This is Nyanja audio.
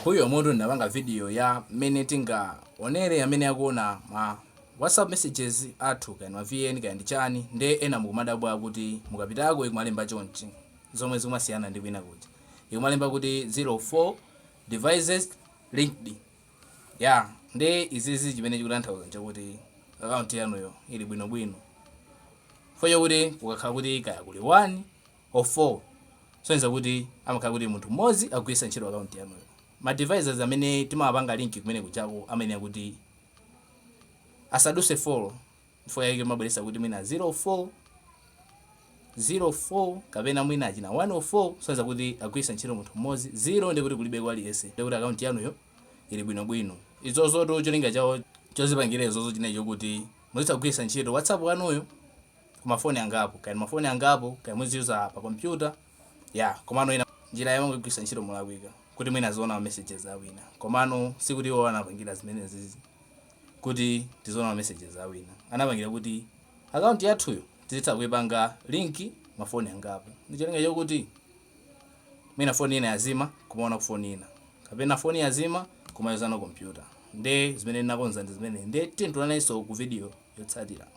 Mbuyo moto ndinapanga video ya mmene tingaonere amene akuona ma WhatsApp messages athu, kaya ma VN kaya ndi chani. Nde ena mukumadabwa kuti mukapitako ikumalemba chonchi, zomwe zikumasiyana ndi kwina kuja. Ikumalemba kuti 04 devices linked. Ya, nde izizi chimene chikutanthauza nchakuti akaunti yanuyo ili bwinobwino, chifukwa chokuti kukakhala kuti kaya kuli 1 or 4, soneza kuti amakhala kuti munthu mmodzi akugwiritsa ntchito akaunti yanuyo. Ma devices amene timawapanga link kumene kuchako amene akuti asaduse 4, chifukwa yake mabweresa kuti mwina 04 04 kapena mwina achina 104, soneza kuti agwiritsa ntchito munthu mmodzi. 0 ndikuti kulibe aliyense, ndikuti akaunti yanuyo ili bwinobwino. Izozotu cholinga chawo chozipangira izozo chinecho chokuti muzitha kugwiritsa ntchito WhatsApp wanuyo kumafoni angapo, kaya mafoni angapo, kaya muziyuza pa kompyuta ya. Komano ina njira yomwe kugwiritsa ntchito molakwika kuti mwina aziona ma messages awina, komano sikuti iwo anapangira zimenezi kuti tiziona ma messages awina. Anapangira kuti akaunti yathuyo tizitha kuipanga link mafoni angapo, ndi cholinga chokuti mwina foni ina yazima, kumaona ku foni ina, kapena foni yazima, kumayuzana kompyuta. Nde zimene ndinakonza ndi zimene. Nde titionananso ku video yotsatira.